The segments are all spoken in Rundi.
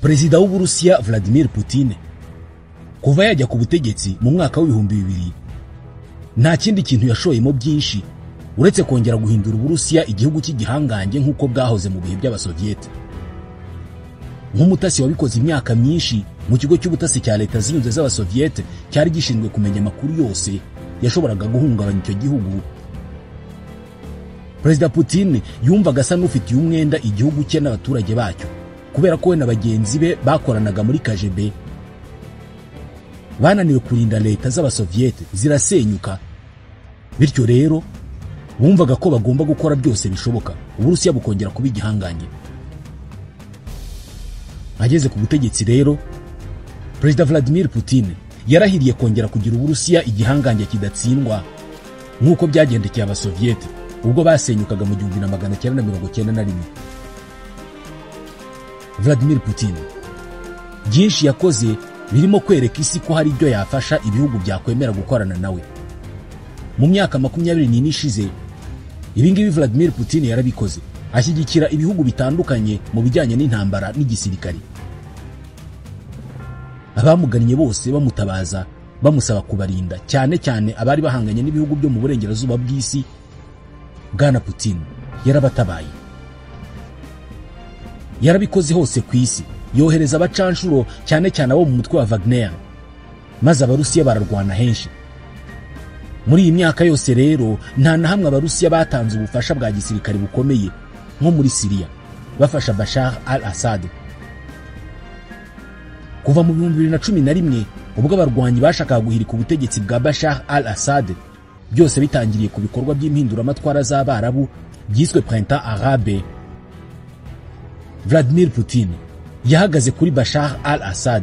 Perezida w'Uburusiya Vladimir Putin kuva yajya ku butegetsi mu mwaka w'2000 nta kindi kintu yashoyemo byinshi uretse kongera guhindura Uburusiya igihugu cy'igihangange nk'uko bwahoze mu bihe by'Abasoviete. Nk'umutasi wabikoze imyaka myinshi mu kigo cy'ubutasi cya Leta Zunze z'Abasoviete cyari gishinzwe kumenya amakuru yose yashoboraga guhungabanya icyo gihugu, Perezida Putin yumvaga asa n'ufitiye umwenda igihugu cye n'abaturage bacyo, kubera ko we na bagenzi be bakoranaga muri KGB bananiwe kurinda leta z'Abasoviete zirasenyuka. Bityo rero bumvaga ko bagomba gukora byose bishoboka Uburusiya bukongera kuba igihangange. Ageze ku butegetsi rero, Perezida Vladimir Putin yarahiriye kongera kugira Uburusiya igihangange kidatsindwa nk'uko byagendekeye Abasoviete ubwo basenyukaga mu 1991. Vladimir Putin byinshi yakoze birimo kwereka isi ko hari ibyo yafasha ibihugu byakwemera gukorana nawe. Mu myaka 24 ishize ibingibi Vladimir Putin yarabikoze, ashyigikira ibihugu bitandukanye mu bijyanye n'intambara n'igisirikari. Abamugannye bose bamutabaza bamusaba kubarinda, cyane cyane abari bahanganye n'ibihugu byo mu burengerazuba bw'isi. Bwana Putin yarabatabaye, yarabikoze hose ku isi, yohereza abacanshuro cyane cyane abo mu mutwe wa Wagner, maze Abarusiya bararwana henshi. Muri iyi myaka yose rero nta na hamwe Abarusiya batanze ubufasha bwa gisirikare bukomeye nko muri Syria bafasha Bashar al-Assad. Kuva mu 2011 ubwo abarwanyi bashakaga guhirika ubutegetsi bwa Bashar al-Assad, byose bitangiriye ku bikorwa by'impinduramatwara z'Abarabu byiswe Printemps Arabe, Vladimir Putin yahagaze kuri Bashar al-Assad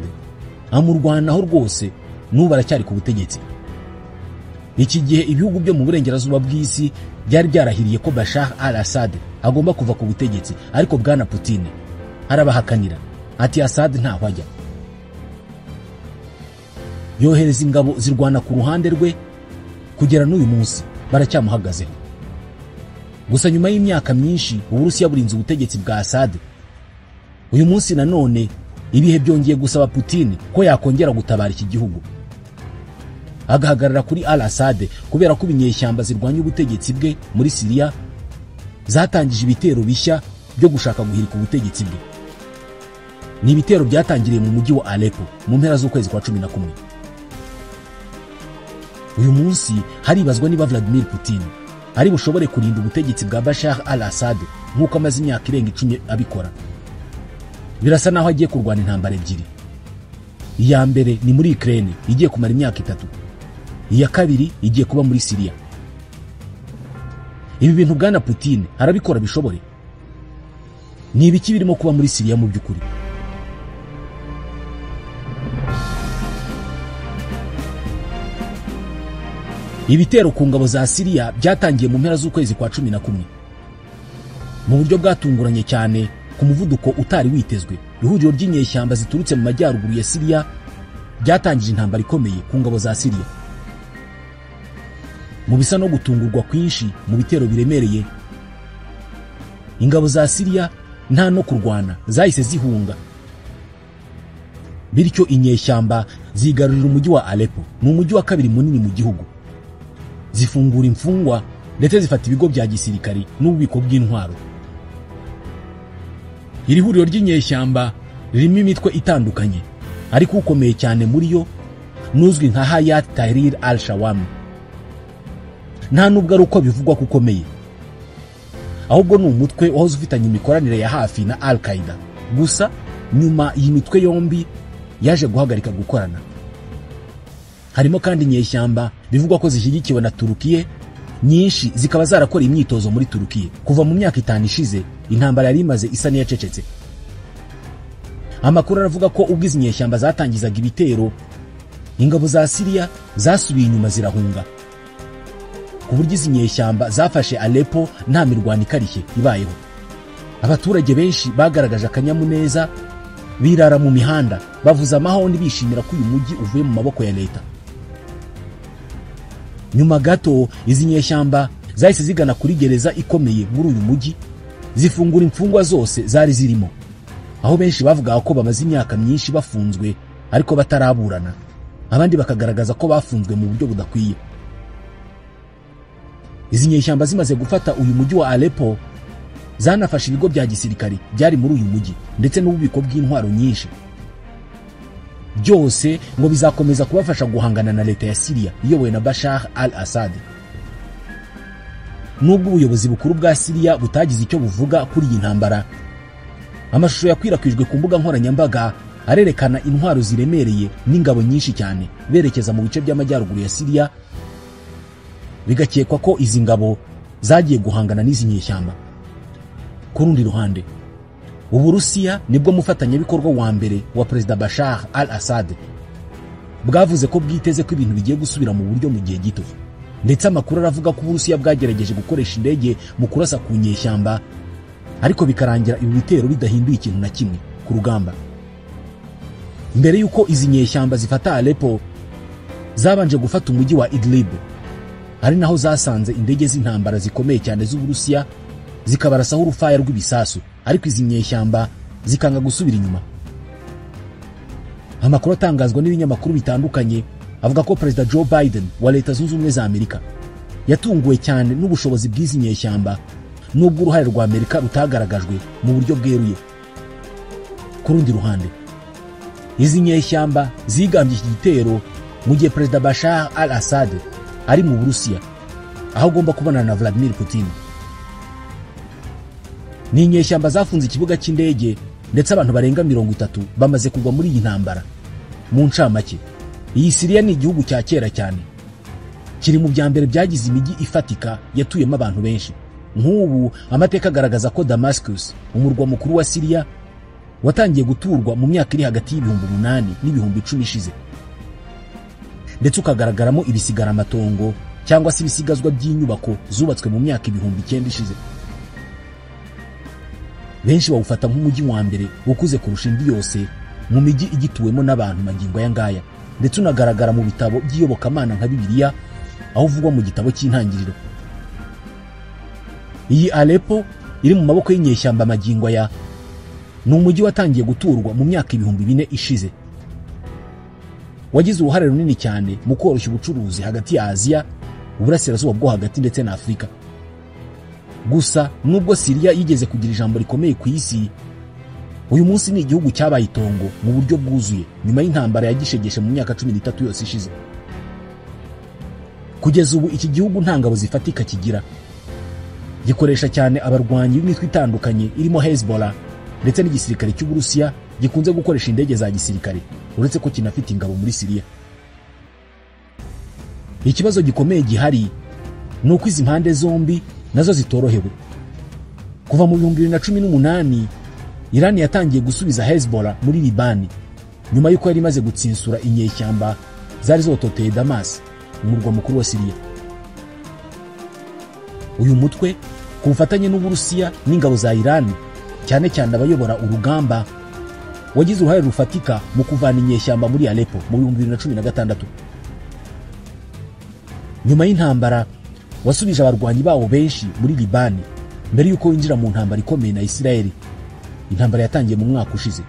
amurwanaho rwose, n'ubu aracyari ku butegetsi. Iki gihe ibihugu byo mu burengerazuba bw'isi byari byarahiriye ko Bashar al-Assad agomba kuva ku butegetsi, ariko Bwana Putin arabahakanira ati Assad ntaho ajya. Yohereza ingabo zirwana ku ruhande rwe, kugera n'uyu munsi baracyamuhagazeho. Gusa nyuma y'imyaka myinshi Uburusiya burinze ubutegetsi bwa Assad. Uyu munsi nanone ibihe byongeye gusaba Putin ko yakongera gutabara iki gihugu, agahagarara kuri al-Assad, kubera ko ibinyeshyamba zirwanya ubutegetsi bwe muri Syria zatangije ibitero bishya byo gushaka guhirika ubutegetsi bwe. Ni ibitero byatangiriye mu mujyi wa Aleppo mu mpera z'ukwezi kwa 11. Uyu munsi haribazwa niba Vladimir Putin ari bushobore kurinda ubutegetsi bwa Bashar al-Assad nk'uko amaze imyaka irenga 10 abikora. Birasa naho agiye kurwana intambara ebyiri. Iya mbere ni muri Ukraine igiye kumara imyaka 3. Iya kabiri igiye kuba muri Syria. Ibi bintu Bwana Putin arabikora bishobore? Ni ibiki birimo kuba muri Syria mu by'ukuri? Ibitero ku ngabo za Syria byatangiye mu mpera z'ukwezi kwa 11 mu buryo bwatunguranye cyane ku muvuduko utari witezwe. Ihuriro ry'inyeshyamba ziturutse mu majyaruguru ya Syria byatangije intambara ikomeye ku ngabo za Syria. Mu bisa no gutungurwa kwinshi mu bitero biremereye, ingabo za Syria nta no kurwana zahise zihunga, bityo inyeshyamba zigarurira umujyi wa Aleppo, ni umujyi wa kabiri munini mu gihugu. Zifungura imfungwa ndetse zifata ibigo bya gisirikari n'ububiko bw'intwaro. Iri huriro ry'inyeshyamba ririmo imitwe itandukanye, ariko ukomeye cyane muri yo nuzwi nka Hayat Tahrir al-Shawam. Nta nubwo ari uko bivugwa ko ukomeye, ahubwo ni umutwe wahoze ufitanye imikoranire ya hafi na Al-Qaeda. Gusa nyuma iyi mitwe yombi yaje guhagarika gukorana. Harimo kandi inyeshyamba bivugwa ko zishyigikiwe na Turukiye, nyinshi zikaba zarakora imyitozo muri Turukiye. Kuva mu myaka 5 ishize intambara yari imaze isa n'iyacecetse. Amakuru aravuga ko ubwo izi nyeshyamba zatangizaga ibitero, ingabo za Syria zasubiye inyuma zirahunga, ku buryo izi nyeshyamba zafashe Aleppo nta mirwano ikarishye ibayeho. Abaturage benshi bagaragaje akanyamuneza, birara mu mihanda bavuza amahoni bishimira ko uyu mujyi uvuye mu maboko ya leta. Nyuma gato izi nyeshyamba zahise zigana kuri gereza ikomeye muri uyu mujyi, zifungura imfungwa zose zari zirimo. aho benshi bavugaga ko bamaze imyaka myinshi bafunzwe ariko bataraburana, abandi bakagaragaza ko bafunzwe mu buryo budakwiye. Izi nyeshyamba zimaze gufata uyu mujyi wa Aleppo zanafashe ibigo bya gisirikare byari muri uyu mujyi ndetse n'ububiko bw'intwaro nyinshi, byose ngo bizakomeza kubafasha guhangana na leta ya Syria iyobowe na Bashar al-Assad. Nubwo ubuyobozi bukuru bwa Syria butagize icyo buvuga kuri iyi ntambara, amashusho yakwirakwijwe ku mbuga nkoranyambaga arerekana intwaro ziremereye n'ingabo nyinshi cyane berekeza mu bice by'amajyaruguru ya Syria, bigakekwa ko izi ngabo zagiye guhangana n'izi nyeshyamba. Ku rundi ruhande, Uburusiya nibwo mufatanyabikorwa wa mbere wa Perezida Bashar al-Assad, bwavuze ko bwiteze ko ibintu bigiye gusubira mu buryo mu gihe gito, ndetse amakuru aravuga ko Uburusiya bwagerageje gukoresha indege mu kurasa ku nyeshyamba, ariko bikarangira ibi bitero bidahinduye ikintu na kimwe ku rugamba. Mbere yuko izi nyeshyamba zifata Aleppo, zabanje gufata umujyi wa Idlib, ari naho zasanze indege z'intambara zikomeye cyane z'Uburusiya zikabarasaho urufaya rw'ibisasu, ariko izi nyeshyamba zikanga gusubira inyuma. Amakuru atangazwa n'ibinyamakuru bitandukanye avuga ko Perezida Joe Biden wa Leta Zunze Ubumwe za Amerika yatunguwe cyane n'ubushobozi bw'izi nyeshyamba, nubwo uruhare rwa Amerika rutagaragajwe mu buryo bweruye. Ku rundi ruhande, izi nyeshyamba zigambye iki gitero mu gihe Perezida Bashar al-Assad ari mu Burusiya, aho agomba kubonana na Vladimir Putin. Ni inyeshyamba zafunze ikibuga cy'indege ndetse abantu barenga 30 bamaze kugwa muri iyi ntambara. Mu ncamake, iyi Syria ni igihugu cya kera cyane, kiri mu bya mbere byagize imijyi ifatika yatuyemo abantu benshi. Nk'ubu amateka agaragaza ko Damascus, umurwa mukuru wa Syria, watangiye guturwa mu myaka iri hagati y'8000 n'10000 ishize, ndetse ukagaragaramo ibisigaramatongo cyangwa se ibisigazwa by'inyubako zubatswe mu myaka 9000 ishize. Benshi bawufata nk'umujyi wa mbere ukuze kurusha indi yose mu mijyi igituwemo n'abantu magingo aya ngaya, ndetse unagaragara mu bitabo by'iyobokamana nka Bibiliya, aho uvugwa mu gitabo cy'Intangiriro. Iyi Aleppo iri mu maboko y'inyeshyamba magingo aya ni umujyi watangiye guturwa mu myaka 4000 ishize, wagize uruhare runini cyane mu koroshya ubucuruzi hagati ya Aziya, Uburasirazuba bwo hagati ndetse na Afurika. Gusa nubwo Syria yigeze kugira ijambo rikomeye ku isi, uyu munsi ni igihugu cyabaye itongo mu buryo bwuzuye nyuma y'intambara yagishegeshe mu myaka 13 yose ishize. Kugeza ubu iki gihugu nta ngabo zifatika kigira, gikoresha cyane abarwanyi b'imitwe itandukanye irimo Hezbollah ndetse n'igisirikare cy'Uburusiya gikunze gukoresha indege za gisirikare, uretse ko kinafite ingabo muri Syria. Ikibazo gikomeye gihari ni uko izi mpande zombi nazo zitorohewe. Kuva mu 2018 Iran yatangiye gusubiza Hezbollah muri Libani nyuma y'uko yari imaze gutsinsura inyeshyamba zari zototeye Damas, umurwa mukuru wa Syria. Uyu mutwe ku bufatanye n'Uburusiya n'ingabo za Iran, cyane cyane abayobora urugamba, wagize uruhare rufatika mu kuvana inyeshyamba muri Aleppo mu 2016. Nyuma y'intambara wasubije abarwanyi bawo benshi muri Libani mbere y'uko winjira mu ntambara ikomeye na Israel, intambara yatangiye mu mwaka ushize.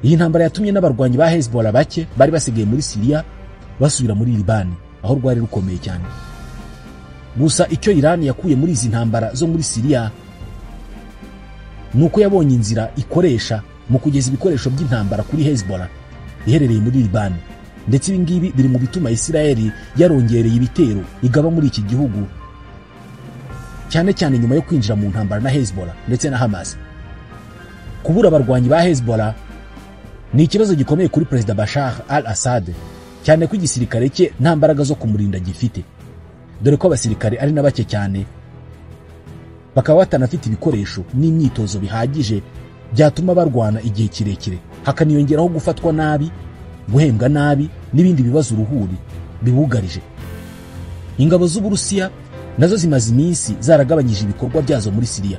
Iyi ntambara yatumye n'abarwanyi ba Hezbollah bake bari basigaye muri Syria basubira muri Libani, aho rwari rukomeye cyane. Gusa icyo Iran yakuye muri izi ntambara zo muri Syria nuko yabonye inzira ikoresha mu kugeza ibikoresho by'intambara kuri Hezbollah iherereye muri Libani, ndetse ibi ngibi biri mu bituma Israel yarongereye ibitero igaba muri iki gihugu, cyane cyane nyuma yo kwinjira mu ntambara na Hezbollah ndetse na Hamas. Kubura abarwanyi ba Hezbollah ni ikibazo gikomeye kuri Perezida Bashar al-Assad, cyane ko igisirikare cye nta mbaraga zo kumurinda gifite, dore ko abasirikare ari na bake cyane, bakaba batanafite ibikoresho n'imyitozo bihagije byatuma barwana igihe kirekire, hakaniyongeraho gufatwa nabi, guhembwa nabi n'ibindi bibazo uruhuri bibugarije. Ingabo z'Uburusiya nazo zimaze iminsi zaragabanyije ibikorwa byazo muri Syria,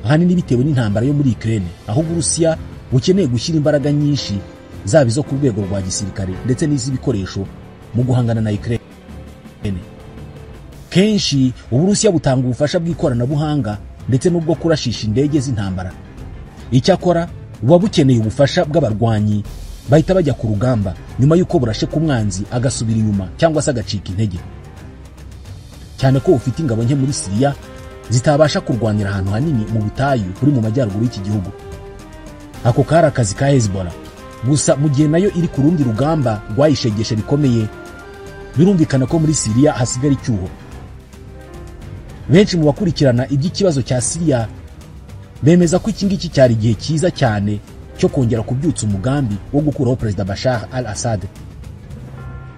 ahanini bitewe n'intambara yo muri Ukraine, aho Uburusiya bukeneye gushyira imbaraga nyinshi zaba izo ku rwego rwa gisirikare ndetse n'iz'ibikoresho mu guhangana na Ukraine. Kenshi Uburusiya butanga ubufasha bw'ikoranabuhanga ndetse n'ubwo kurashisha indege z'intambara. Icyakora buba bukeneye ubufasha bw'abarwanyi bahita bajya ku rugamba nyuma y'uko burashe ku mwanzi agasubira inyuma cyangwa se agacika intege, cyane ko ufite ingabo nke muri Siriya zitabasha kurwanira ahantu hanini mu butayu buri mu majyaruguru y'iki gihugu. Ako kari akazi ka Hezbollah. Gusa mu gihe nayo iri ku rundi rugamba rwayishegeshe bikomeye, birumvikana ko muri Siriya hasigara icyuho. Benshi mu bakurikirana iby'ikibazo cya Siriya bemeza ko iki ngiki cyari igihe cyiza cyane cyo kongera kubyutsa umugambi wo gukuraho Perezida Bashar al-Assad.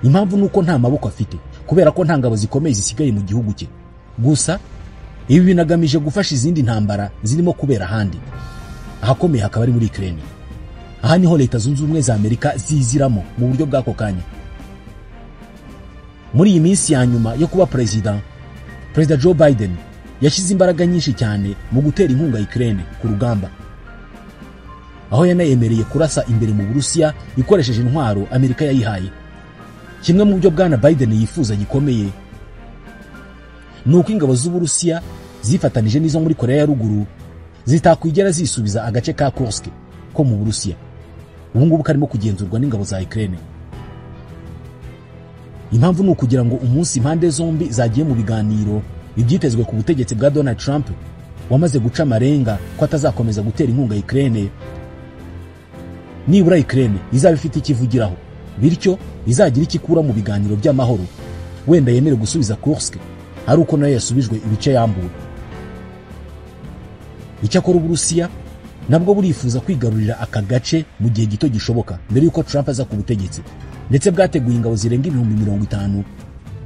Impamvu nuko nta maboko afite, kubera ko nta ngabo zikomeye zisigaye mu gihugu cye. Gusa ibi binagamije gufasha izindi ntambara zirimo kubera ahandi, ahakomeye hakaba ari muri Ukraine. Aha niho Leta Zunze Ubumwe za Amerika ziziramo mu buryo bw'ako kanya. Muri iyi minsi ya nyuma yo kuba Perezida Joe Biden yashyize imbaraga nyinshi cyane mu gutera inkunga Ukraine ku rugamba, aho yanayemereye kurasa imbere mu Burusiya ikoresheje intwaro Amerika yayihaye. Kimwe mu byo bwana Biden yifuza gikomeye ni uko ingabo z'Uburusiya zifatanije n'izo muri Korea ya Ruguru zitakwigera zisubiza agace ka Kursk ko mu Burusiya, ubu ngubu karimo kugenzurwa n'ingabo za Ukraine. Impamvu ni ukugira ngo umunsi impande zombi zagiye mu biganiro ibyitezwe ku butegetsi bwa Donald Trump wamaze guca amarenga ko atazakomeza gutera inkunga Ukraine, nibura Ukraine izaba ifite ikivugiraho, bityo izagira ikikura mu biganiro by'amahoro, wenda yemere gusubiza Kursk ari uko nayo yasubijwe ibice yambuwe. Icyakora Uburusiya nabwo burifuza kwigarurira aka gace mu gihe gito gishoboka mbere yuko Trump aza ku butegetsi, ndetse bwateguye ingabo zirenga 50,000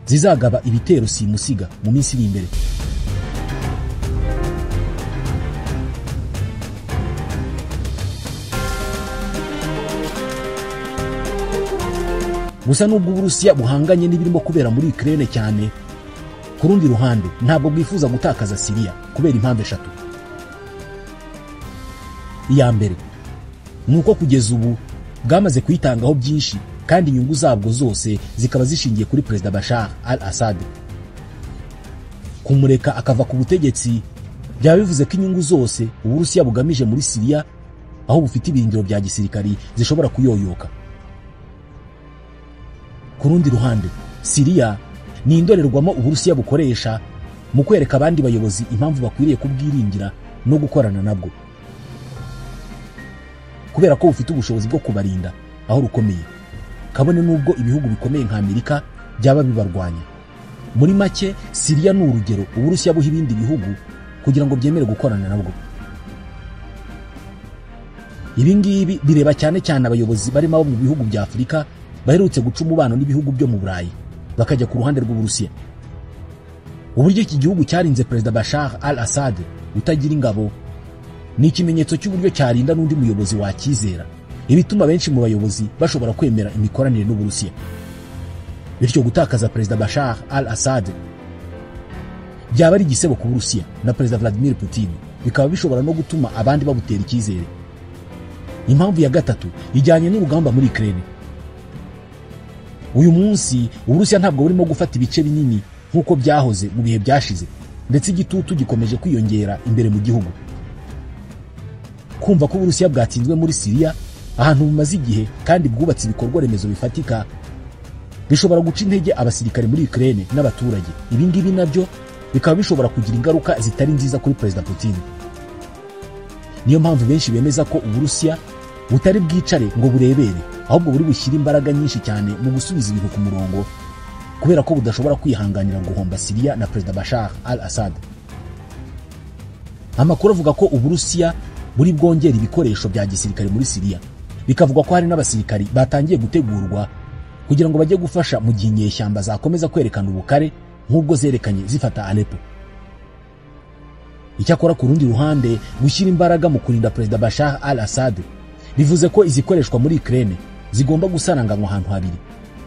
zizagaba ibitero simusiga mu minsi iri imbere. Gusa nubwo Uburusiya buhanganye n'ibirimo kubera muri Ukraine cyane, ku rundi ruhande ntabwo bwifuza gutakaza Siriya kubera impamvu eshatu. Iya mbere ni uko kugeza ubu bwamaze kuyitangaho byinshi kandi inyungu zabwo zose zikaba zishingiye kuri Perezida Bashar al-Assad. Kumureka akava ku butegetsi byaba bivuze ko inyungu zose Uburusiya bugamije muri Siriya, aho bufite ibirindiro bya gisirikari, zishobora kuyoyoka. Ku rundi ruhande, Siriya ni indorerwamo Uburusiya bukoresha mu kwereka abandi bayobozi impamvu bakwiriye kubwiringira no gukorana nabwo, kubera ko bufite ubushobozi bwo kubarinda aho rukomeye, kabone nubwo ibihugu bikomeye nka Amerika byaba bibarwanya. Muri make, Siriya ni urugero Uburusiya buha ibindi bihugu kugira ngo byemere gukorana nabwo. Ibi ngibi bireba cyane cyane abayobozi barimo abo mu bihugu bya Afurika baherutse guca umubano n'ibihugu byo mu Burayi bakajya ku ruhande rw'Uburusiya. Uburyo iki gihugu cyarinze Perezida Bashar al-Assad utagira ingabo ni ikimenyetso cy'uburyo cyarinda n'undi muyobozi wakizera, ibituma benshi mu bayobozi bashobora kwemera imikoranire n'Uburusiya. Bityo gutakaza Perezida Bashar al-Assad byaba ari igisebo ku Burusiya na Perezida Vladimir Putin, bikaba bishobora no gutuma abandi babutera icyizere. Impamvu ya gatatu ijyanye n'urugamba muri Ukraine. Uyu munsi Uburusiya ntabwo burimo gufata ibice binini nk'uko byahoze mu bihe byashize, ndetse igitutu gikomeje kwiyongera imbere mu gihugu. Kumva ko Uburusiya bwatsinzwe muri Siriya, ahantu bumaze igihe kandi bwubatse ibikorwa remezo bifatika, bishobora guca intege abasirikare muri Ukraine n'abaturage. Ibi ngibi nabyo bikaba bishobora kugira ingaruka zitari nziza kuri Perezida Putin. Niyo mpamvu benshi bemeza ko Uburusiya butari bwicare ngo burebere, ahubwo buri bushyira imbaraga nyinshi cyane mu gusubiza ibintu ku murongo, kubera ko budashobora kwihanganira guhomba Siriya na Perezida Bashar al-Assad. Amakuru avuga ko Uburusiya buri bwongera ibikoresho bya gisirikare muri Siriya, bikavugwa ko hari n'abasirikari batangiye gutegurwa kugira ngo bajye gufasha mu gihe inyeshyamba zakomeza kwerekana ubukare nk'ubwo zerekanye zifata Aleppo. Icyakora ku rundi ruhande, gushyira imbaraga mu kurinda Perezida Bashar al-Assad bivuze ko izikoreshwa muri Ukraine zigomba gusaranganywa ahantu habiri,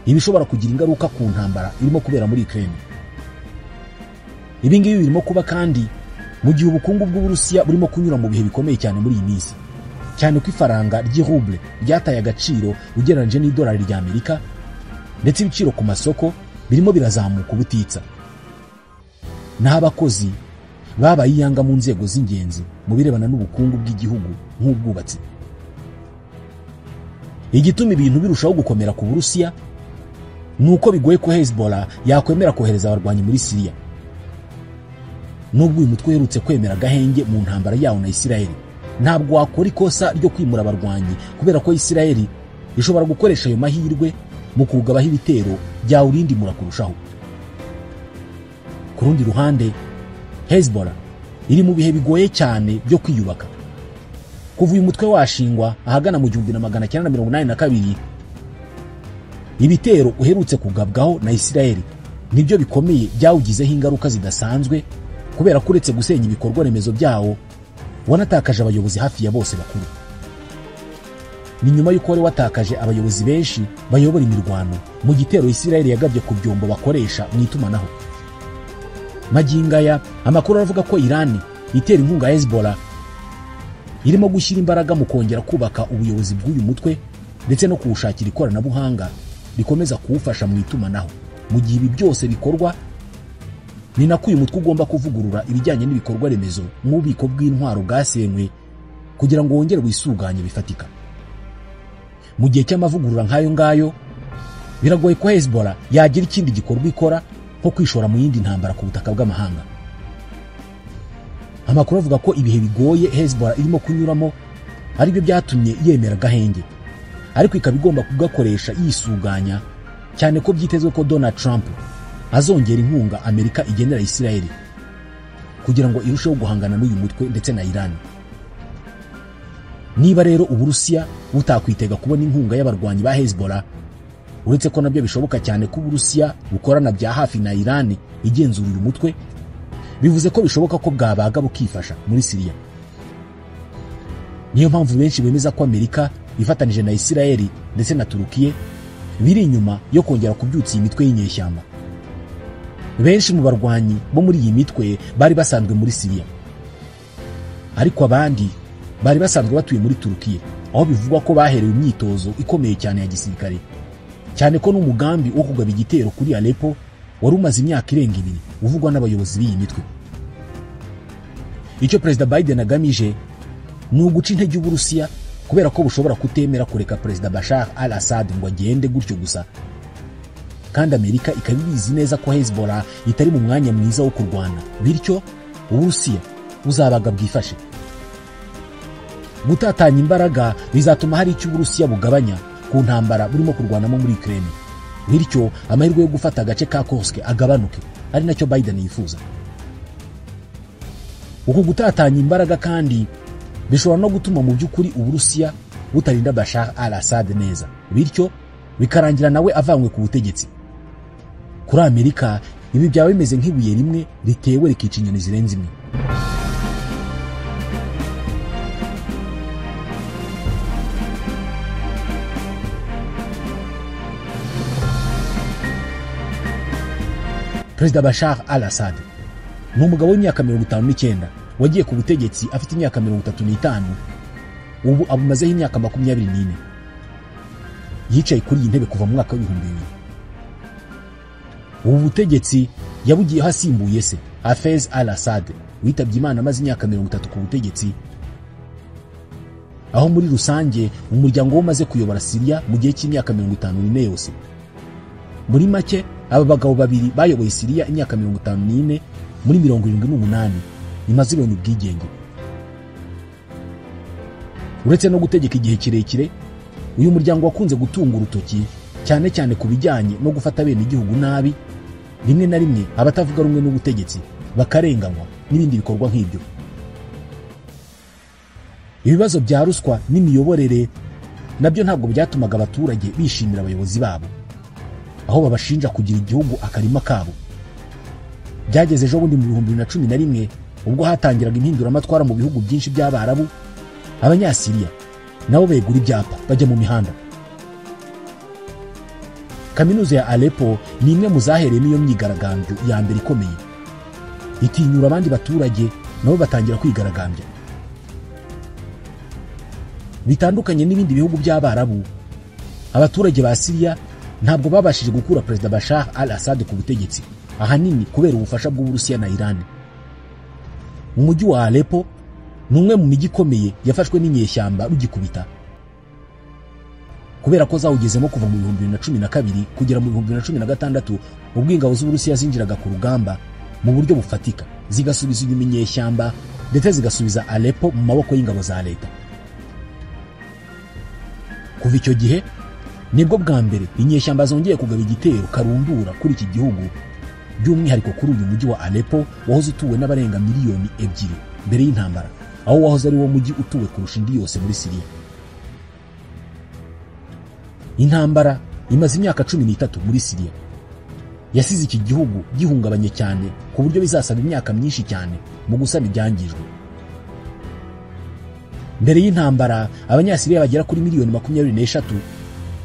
ibishobora kugira ingaruka ku ntambara irimo kubera muri Ukraine. Ibi ngibi birimo kuba kandi mu gihe ubukungu bw'Uburusiya burimo kunyura mu bihe bikomeye cyane muri iyi minsi, cyane ko ifaranga ry'iruble ryataye agaciro ugereranyije n'idolari rya Amerika, ndetse ibiciro ku masoko birimo birazamuka ubutitsa. Naho abakozi Babaye iyanga mu nzego z'ingenzi mu birebana n'ubukungu bw'igihugu nk'ubwubatsi. Igituma ibintu birushaho gukomera ku Burusiya nuko bigoye ko Hezbollah yakwemera kohereza abarwanyi muri Syria. Nubwo uyu mutwe uherutse kwemera agahenge mu ntambara yawo na Israel, ntabwo wakora ikosa ryo kwimura abarwanyi kubera ko Israel ishobora gukoresha ayo mahirwe mu kugabaho ibitero byawurindimura kurushaho. Ku rundi ruhande, Hezbollah iri mu bihe bigoye cyane byo kwiyubaka. Kuva uyu mutwe washingwa ahagana mu 1982, ibitero uherutse kugabwaho na Israel nibyo bikomeye byawugizeho ingaruka zidasanzwe, kubera ko uretse gusenya ibikorwa remezo byawo wanatakaje abayobozi hafi ya bose bakuru. Ni nyuma y'uko wari watakaje abayobozi benshi bayobora imirwano mu gitero Israel yagabye ku byombo bakoresha mu itumanaho. Magingo aya amakuru aravuga ko Iran itera inkunga Hezbollah irimo gushyira imbaraga mu kongera kubaka ubuyobozi bw'uyu mutwe ndetse no kuwushakira ikoranabuhanga rikomeza kuwufasha mu itumanaho. Mu gihe ibi byose bikorwa, ni nako uyu mutwe ugomba kuvugurura ibijyanye n'ibikorwa remezo mu bubiko bw'intwaro bwasenywe kugira ngo wongere wisuganye bifatika. Mu gihe cy'amavugurura nk'ayo ngayo, biragoye ko Hezbollah yagira ikindi gikorwa ikora nko kwishora mu yindi ntambara ku butaka bw'amahanga. Amakuru avuga ko ibihe bigoye Hezbollah irimo kunyuramo aribyo byatumye yemera agahenge, ariko ikaba igomba kugakoresha yisuganya, cyane ko byitezwe ko Donald Trump azongera inkunga Amerika igenera Israel kugira ngo irusheho guhangana n'uyu mutwe ndetse na Iran. Niba rero Uburusiya butakwitega kubona inkunga y'abarwanyi ba Hezbollah, uretse ko nabyo bishoboka cyane ko Uburusiya bukorana bya hafi na Iran igenzura uyu mutwe, bivuze ko bishoboka ko bwabaga bukifasha muri Syria. Niyo mpamvu benshi bemeza ko Amerika ifatanije na Israel ndetse na Turukiye biri inyuma yo kongera kubyutsa iyi mitwe y'inyeshyamba. Benshi mu barwanyi bo muri iyi mitwe bari basanzwe muri Syria, ariko abandi bari basanzwe batuye muri Turukiye, aho bivugwa ko baherewe imyitozo ikomeye cyane ya gisirikare, cyane ko n'umugambi wo kugaba igitero kuri Aleppo wari umaze imyaka irenga 2 uvugwa n'abayobozi b'iyi mitwe. Icyo Perezida Biden agamije ni uguca intege Uburusiya kubera ko bushobora kutemera kureka Perezida Bashar al-Assad ngo agende gutyo gusa, kandi Amerika ikaba ibizi neza ko Hezbollah itari mu mwanya mwiza wo kurwana, bityo Uburusiya buzabaga bwifashe. Gutatanya imbaraga bizatuma hari icyo Uburusiya bugabanya ku ntambara burimo kurwanamo muri Ukraine, bityo amahirwe yo gufata agace ka Kursk agabanuke, ari nacyo Biden yifuza. Uku gutatanya imbaraga kandi bishobora no gutuma mu by'ukuri Uburusiya butarinda Bashar al-Assad neza, bityo bikarangira nawe avanywe ku butegetsi. Kuri Amerika ibi byaba bimeze nk'ibuye rimwe ritewe rikica inyoni zirenze imwe. Perezida Bashar al-Assad ni umugabo w'imyaka 59 wagiye ku butegetsi afite imyaka 35, ubu abumazeho imyaka 24. Yicaye kuri iyi ntebe kuva mu mwaka w'ibihumbi 2000. Ubu butegetsi yabugiyeho asimbuye se Hafez al-Assad witabye Imana amaze imyaka 30 ku butegetsi, aho muri rusange umuryango we umaze kuyobora Syria mu gihe cy'imyaka 54 yose. Muri make aba bagabo babiri bayoboye Syria imyaka 54 muri 78 imaze ibintu ubwigenge. Uretse no gutegeka igihe kirekire, uyu muryango wakunze gutunga urutoki cyane cyane ku bijyanye no gufata bene igihugu nabi, rimwe na rimwe abatavuga rumwe n'ubutegetsi bakarenganywa n'ibindi bikorwa nk'ibyo. Ibibazo bya ruswa n'imiyoborere nabyo ntabwo byatumaga abaturage bishimira abayobozi babo, aho babashinja kugira igihugu akarima kabo. Byageze ejo bundi mu 2011 ubwo hatangiraga impinduramatwara mu bihugu byinshi by'Abarabu, Abanyasiriya nabo begura ibyapa bajya mu mihanda. Kaminuza ya Aleppo ni imwe mu zahereyemo iyo myigaragambyo ya mbere ikomeye, itinyura abandi baturage nabo batangira kwigaragambya. Bitandukanye n'ibindi bihugu by'Abarabu, abaturage ba Syria ntabwo babashije gukura Perezida Bashar al-Assad ku butegetsi, ahanini kubera ubufasha bw'Uburusiya na Iran. Umujyi wa Aleppo ni umwe mu mijyi ikomeye yafashwe n'inyeshyamba rugikubita, kubera ko zawugezemo kuva mu 2012 kugera mu 2016 ubwo ingabo z'Uburusiya zinjiraga ku rugamba mu buryo bufatika, zigasubiza inyuma inyeshyamba ndetse zigasubiza Aleppo mu maboko y'ingabo za leta. Kuva icyo gihe nibwo bwa mbere inyeshyamba zongeye kugaba igitero karundura kuri iki gihugu, by'umwihariko kuri uyu mujyi wa Aleppo wahoze utuwe n'abarenga miliyoni 2 mbere y'intambara, aho wahoze ari wo mujyi utuwe kurusha indi yose muri Syria. Intambara imaze imyaka 13 muri Syria yasize iki gihugu gihungabanye cyane ku buryo bizasaba imyaka myinshi cyane mu gusana ibyangijwe. Mbere y'intambara Abanyasiriya bagera kuri miliyoni 23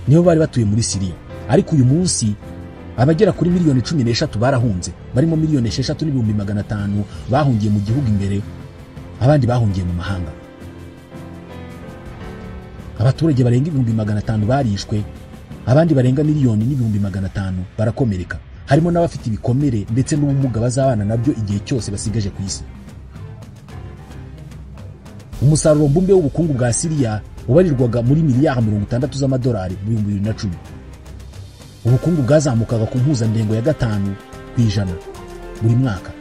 nibo bari batuye muri Syria, ariko uyu munsi abagera kuri miliyoni 13 barahunze, barimo miliyoni 6,500 bahungiye mu gihugu imbere, abandi bahungiye mu mahanga. Abaturage barenga 500,000 barishwe, abandi barenga miliyoni 500,000 barakomereka, harimo n'abafite ibikomere ndetse n'ubumuga bazabana nabyo igihe cyose basigaje ku isi. Umusaruro mbumbe w'ubukungu bwa Syria ubarirwaga muri miliyari 60 z'amadolari mu 2010. Ubukungu bwazamukaga ku mpuzandengo ya 5% buri mwaka.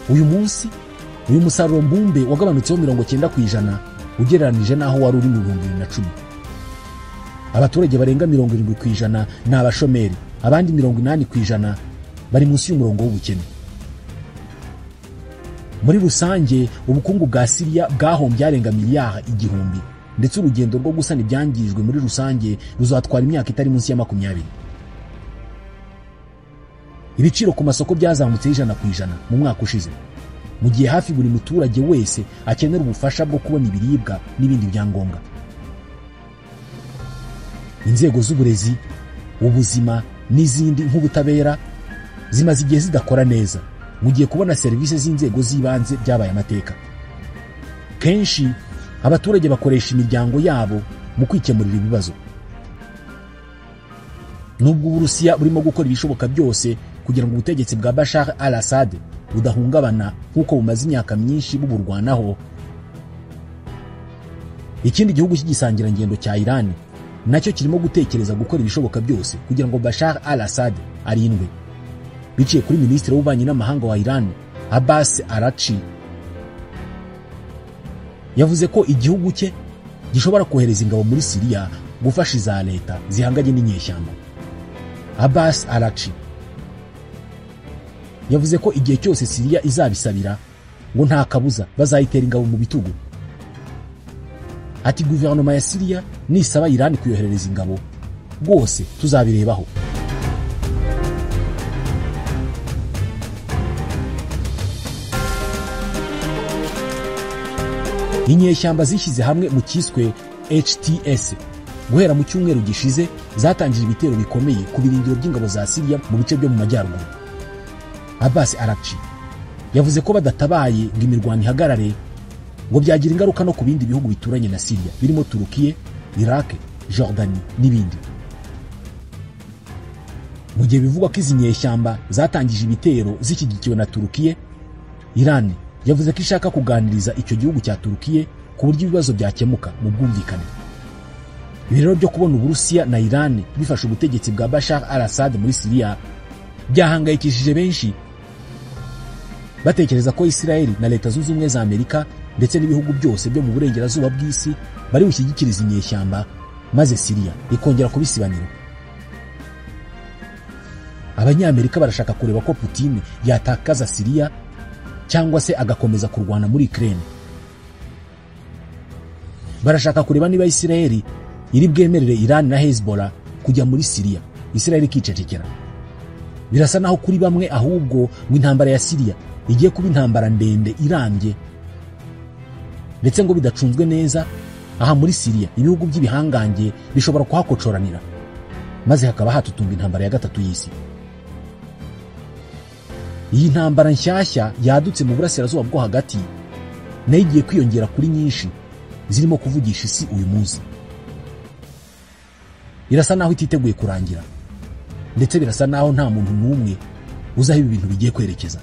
Uyu munsi uyu musaruro mbumbe wagabanutseho 90% ugereranije n'aho wari uri mu 2010. Abaturage barenga 70% ni abashomeri, abandi 80% bari munsi y'umurongo w'ubukene. Muri rusange ubukungu bwa Syria bwahombye arenga miliyari 1000, ndetse urugendo rwo gusana ibyangijwe muri rusange ruzatwara imyaka itari munsi ya 20. Ibiciro ku masoko byazamutse 100% mu mwaka ushize, mu gihe hafi buri muturage wese akenera ubufasha bwo kubona ibiribwa n'ibindi byangombwa. Inzego z'uburezi, ubuzima n'izindi nk'ubutabera zimaze igihe zidakora neza, mu gihe kubona serivisi z'inzego z'ibanze byabaye amateka. Kenshi abaturage bakoresha imiryango yabo mu kwikemurira ibibazo. Nubwo Uburusiya burimo gukora ibishoboka byose kugira ngo ubutegetsi bwa Bashar al-Assad budahungabana nk'uko bumaze imyaka myinshi buburwanaho, ikindi gihugu cy'igisangirangendo cya Iran nacyo kirimo gutekereza gukora ibishoboka byose kugira ngo Bashar al-Assad arindwe, biciye kuri Minisitiri w'Ububanyi n'Amahanga wa Iran Abbas Arachi. Yavuze ko igihugu cye gishobora kohereza ingabo muri Syria gufasha iza leta zihanganye n'inyeshyamba. Abbas Arachi yavuze ko igihe cyose Syria izabisabira ngo nta kabuza bazayitera ingabo mu bitugu. Ati guverinoma ya Syria nisaba Iran kuyoherereza ingabo rwose tuzabirebaho. Inyeshyamba zishyize hamwe mu kiswe HTS guhera mu cyumweru gishize zatangije ibitero bikomeye ku birindiro by'ingabo za Syria mu bice byo mu majyaruguru. Abbas Arachi yavuze ko badatabaye ngo imirwano ihagarare ngo byagira ingaruka no ku bindi bihugu bituranye na Syria birimo Turukiye, Iraq, Jordanie n'ibindi. Mu gihe bivugwa ko izi nyeshyamba zatangije ibitero zishyigikiwe na Turukiye, Iran yavuze ko ishaka kuganiriza icyo gihugu cya Turukiye ku buryo ibibazo byakemuka mu bwumvikane. Ibirero byo kubona Uburusiya na Iran bifasha ubutegetsi bwa Bashar al-Assad muri Syria byahangayikishije benshi, batekereza ko Israel na Leta Zunze Ubumwe za Amerika ndetse n'ibihugu byose byo mu burengerazuba bw'isi bari bushyigikiriza inyeshyamba maze Syria ikongera kubisibanira. Abanyamerika barashaka kureba ko Putin yatakaza Syria cyangwa se agakomeza kurwana muri Ukraine. Barashaka kureba niba Israel iri bwemerere Iran na Hezbollah kujya muri Syria, Israel ikicecekera. Birasa naho kuri bamwe ahubwo ngo intambara ya Syria igiye kuba intambara ndende irambye, ndetse ngo bidacunzwe neza aha muri Syria ibihugu by'ibihangange bishobora kuhakocoranira maze hakaba hatutumba intambara ya gatatu y'isi. Iyi ntambara nshyashya yadutse mu burasirazuba bwo hagati nayo igiye kwiyongera kuri nyinshi zirimo kuvugisha isi uyu munsi. Irasa naho ititeguye kurangira, ndetse birasa naho nta muntu n'umwe uzi aho ibi bintu bigiye kwerekeza.